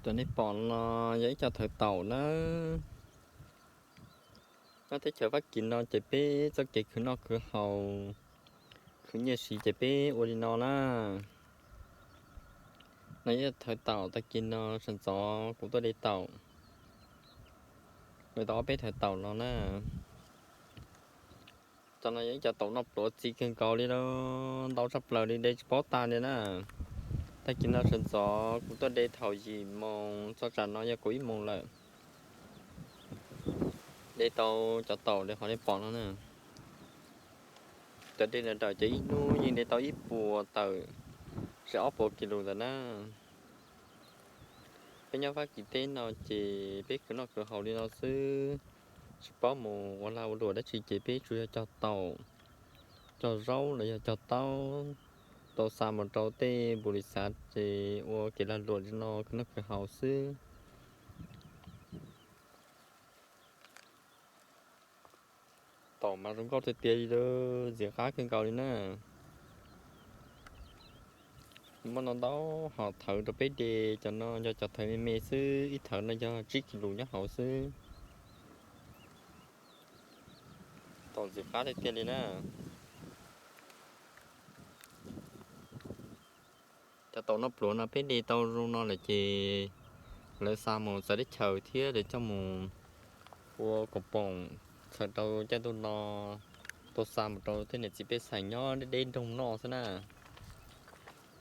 Cov nej pom no yog ib co thawv taum na. Nyob teb chaws Fab Kis no ces peb txoj kev khwv noj khwv haus, khwv nyiaj siv ces peb ua li no na. No yog thawv taum, tag kis no sawv ntxov kuv tuaj de taum, de tau ob peb thawv taum no na. Cov no yog ib co taum noj pluav txi kawg nkaus li lauj, ntau tshaj plaws li de tsis paub tag li na. Tag kis no sawv ntxov kuv tuaj de thaum yim moos txog tsam no yog kaum ib moos lawm. De tau cov taum li qhov nej pom no na. Cov de nram nrawm ces ib hnub yeej de tau ib puas tawm, ze ob puas kis lus ntawm na. Peb nyob Fab Kis teb no ces peb khwv noj khwv haus li no xwb, tsis paub mus ua lag ua luam dab tsi ces peb tsuas yog cog taum, cog zaub los yog cog taub, tau xa mus rau tej npus lis xav ces ua kev lag luam li no khwv noj khwv haus xwb. Taum mas zoo nkauj tiag tiag li lauj, ntxim qab kawg nkaus li na. Muaj no ntau hom thawv rau peb de, cov no yog cov thawv me me xwb, ib thawv no yog tsib kis lus nyob hauv xwb. Taum ntxim qab tiag tiag li na. Cov taum noj pluav no peb de tau zoo no lawm ces lawv xa mus txawv teb chaws thiab lawv coj mus ua koom poom txhawm rau caij ntuj no, tau xa mus rau tej niam txiv pej xeem nyob deb deb nroog noj xwb na.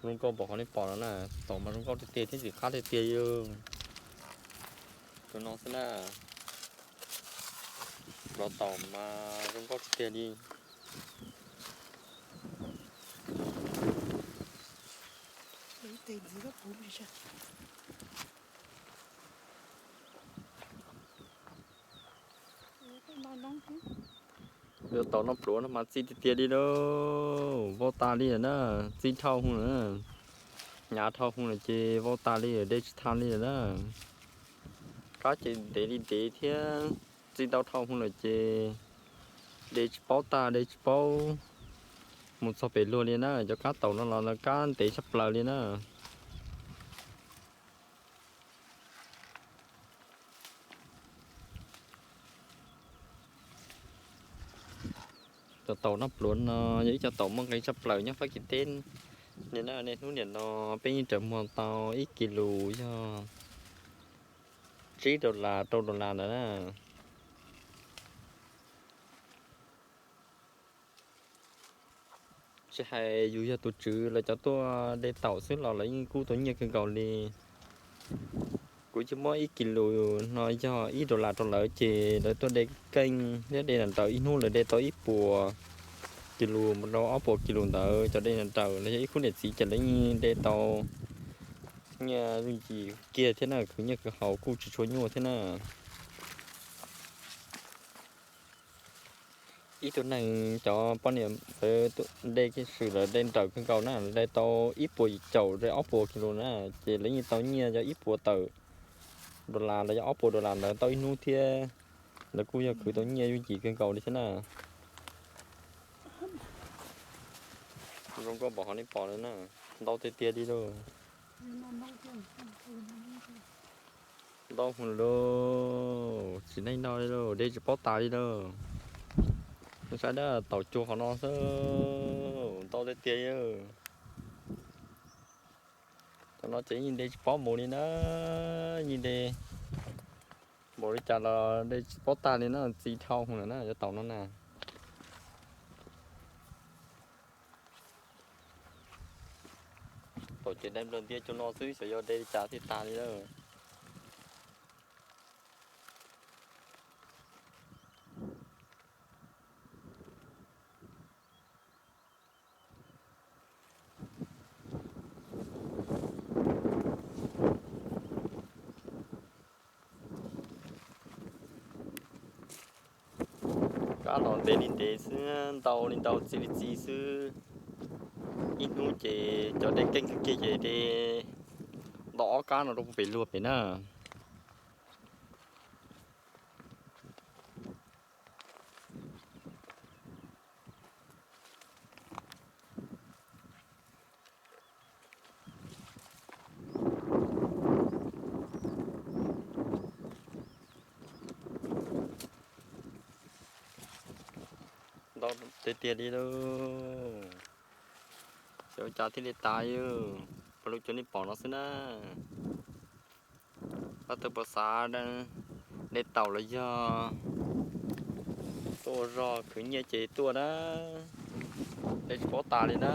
Zoo nkauj npaum qhov nej pom no na, taum mas zoo nkauj tiag tiag thiab ntxim qab tiag tiag li. Cov no xwb na, los taum mas zoo nkauj tiag tiag li. Yuav taum noj pluav no mas txi tiag tiag li lauj, vau tas li lawm na, txi dhau hwv lawm, hnyav dhau hwv lawm ces vau tas li lawm, de tsis tau li lawm na. Qab ces ntev li ntev thiab, txi ntau dhau hwv lawm ces de tsis paub tag, de tsis paub mus txog pem luag li na. Cov kab taum no los kab ntev tshaj plaws li na. Cov taum noj pluav no yog ib co taum muaj nqi tshaj plaws nyob Fab Kis teb. Nim no niaj hnub nim no peb yeej raws muag tau ib kis lus yog tsib dollar rau dollar ntawd na. Tsis hais yus yog tus tswv, lawv cov tuaj de taum xwb los lawv yeej kuj tau nyiaj kawg nkaus li. Kuv cia muab ib kis lus no yog ib dollar rau lawv ces lawv tuaj de keej thiab de nram nrawm, ib hnub lawv de tau ib puas kis lus mus rau ob puas kis lus ntawd. Cov de nram nrawm los yog ib khub niam txiv ces lawv yeej de tau nyiaj yooj yim kiag thiab na, khwv nyiaj khwv haus kuj tsis tshua nyuaj thiab na. Ib tug neeg cov poj niam ntawd de kiag swm lawv de nrawm kawg nkaus na, de tau ib puas yim caum de ob puas kis lus na, ces lawv yeej tau nyiaj yog ib puas tawm dollar los yog ob puas dollar ntawd tau ib hnub thiab. Lawv kuj yog khwv tau nyiaj yooj yim kawg nkaus li thiab na. Zoo nkauj npaum qhov nej pom no na, ntau tiag tiag li lauj. Ntau hwv lauj, tsis neej no li lauj, de tsis paub tas li lauj. Saib dab taum cuag qhov no xwb, ntau tiag tiag li. Cov no ces yeej de tsis paub mus li na, yeej de npaum li cas los de tsis paub tag li na, txi dhau hwv lawm na cov taum no na. Taum ces de nplawg ntiab cuag no xwb, xyov yog de li cas thiaj tag li lawm. Kab los ntev li ntev xwb, ntau li ntau, txi li txi xwb. Ib hnub ces cov de keej kawg kiag ces de ntau ob kab no rau pem luag pem na. Tiag tiag li lauj. Xyov ua cas thiaj li tas, pom lub cov nej pom no xwb na. Leej twg puas xav de taum los yog tuaj ua zog khwv nyiaj ces tuaj na, de tsis paub tas li na.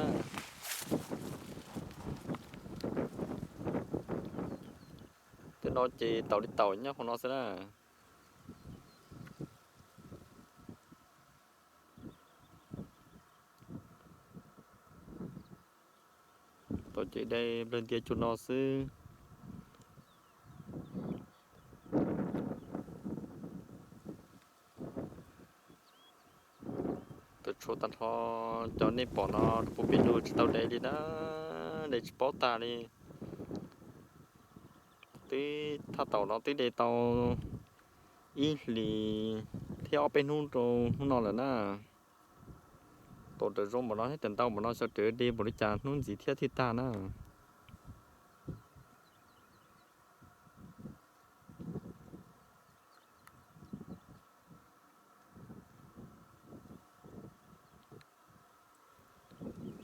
Tej no ces taum li taum nyob hauv no xwb na. Taum ces de nplawg ntiav cuag no xwb. Taum tshua tag nrho, cov nej pom no rau puag pem lug tsis tau de li na, de tsis paub tas li. Twb thaj taum no twb de tau ib hlis thiab ob peb hnub rau hnub no lawm na. Taum raws zoo npaum no thiab raws ntau npaum no xyov raws de npaum li cas hnub ntxiv thiab thiaj tag na.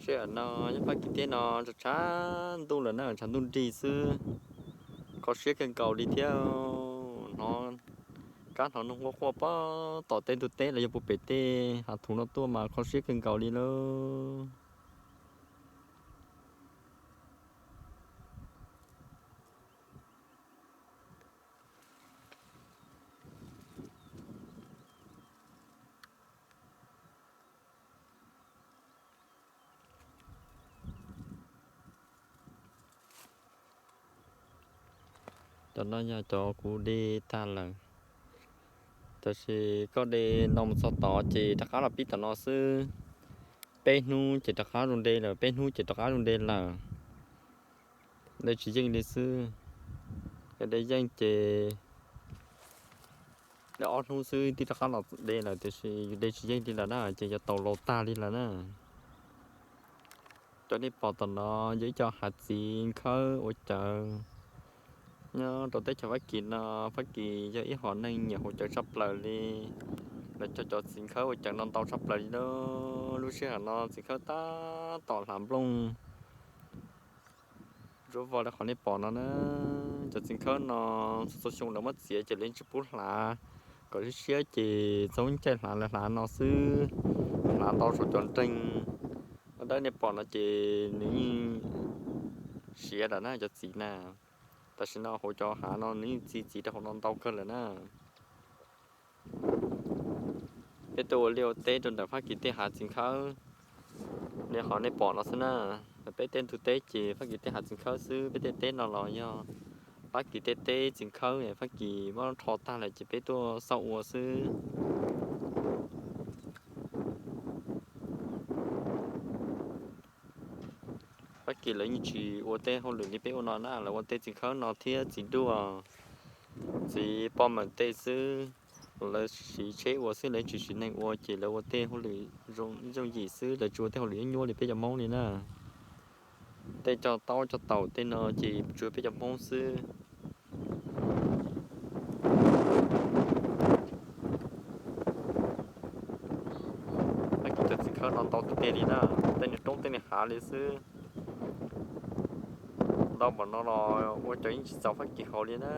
Sij hawm no nyob Fab Kis teb no tshav tshav ntuj lawm na, tshav ntuj nrig xwb. Kho siab kawg nkaus li thiab. Hnov kab hnov noog quaj quaj pem tom tej ntug teb los yog puag pem tej hav thuv no tuaj mas kho siab kawg nkaus li lauj. Cov no yog cov kuv de tag lawm. Tab sis koj de no mus txog tod ces rov qab los pib tom no xwb. Peb hnub ces rov qab zoo de lawm, peb hnub ces rov qab zoo de lawm. De tsis yeej li xwb. Yog de yeej ces de ob hnub xwb twb rov qab los de lawm, tiam sis yus de tsis yeej li lawm na, ces yuav tau laus tag li lawm na. Cov nej pom tom no yog ib co hav txiv nkhawb ua cawv. Nyob rau teb chaws Fab Kis no, Fab Kis yog ib hom neeg nyiam haus cawv tshaj plaws li. Lawv cog cov txiv nkhawb ua cawv no ntau tshaj plaws li lauj. Lub sij hawm no txiv nkhawb tab tom hlav nplooj zuav vog li qhov nej pom no na. Cov txiv nkhawb no txhua txhua xyoo lawv muab txiav ces lawv tsis pub hlav, kom siab siab ces txog lub caij hlav lawv hlav no xwb. Hlav ntau saum cov nreeg dawb nej pom no ces nws yeej siav lawm na cov txiv na. Tam sim no hauv cov hav no nws yeej txi txiv rau hauv no ntau kawg lawm na. Peb tuaj ua liaj ua teb rau ntawm Fab Kis tej hav txiv nkhawb li qhov nej pom no xwb na. Peb tej ntug teb ces Fab Kis tej hav txiv nkhawb xwb, peb tej teb no los yog Fab Kis tej teb txiv nkhawb, Fab Kis muab rho tag lawm ces peb tuaj xauj ua xwb. Fab Kis lawv yeej tsis ua tej hauj lwm li peb ua no na, lawv ua tej txiv nkhawb no thiab txiv duaj, txiv poj meem tej xwb. Lawv siv tsheb ua xwb, lawv tsis siv neeg ua ces lawv ua tej hauj lwm yooj yim xwb, lawv tsis ua tej hauj lwm nyuaj nyuaj li peb cov Hmoob li na. Tej cog taub cog taum tej no ces tsuas peb cov Hmoob xwb. Fab Kis cov txiv nkhawb no ntau tiag tiag li na, tej niag roob tej niag hav li xwb. Ntau npaum no los ua cov yeej tsis txaus Fab Kis haus li na.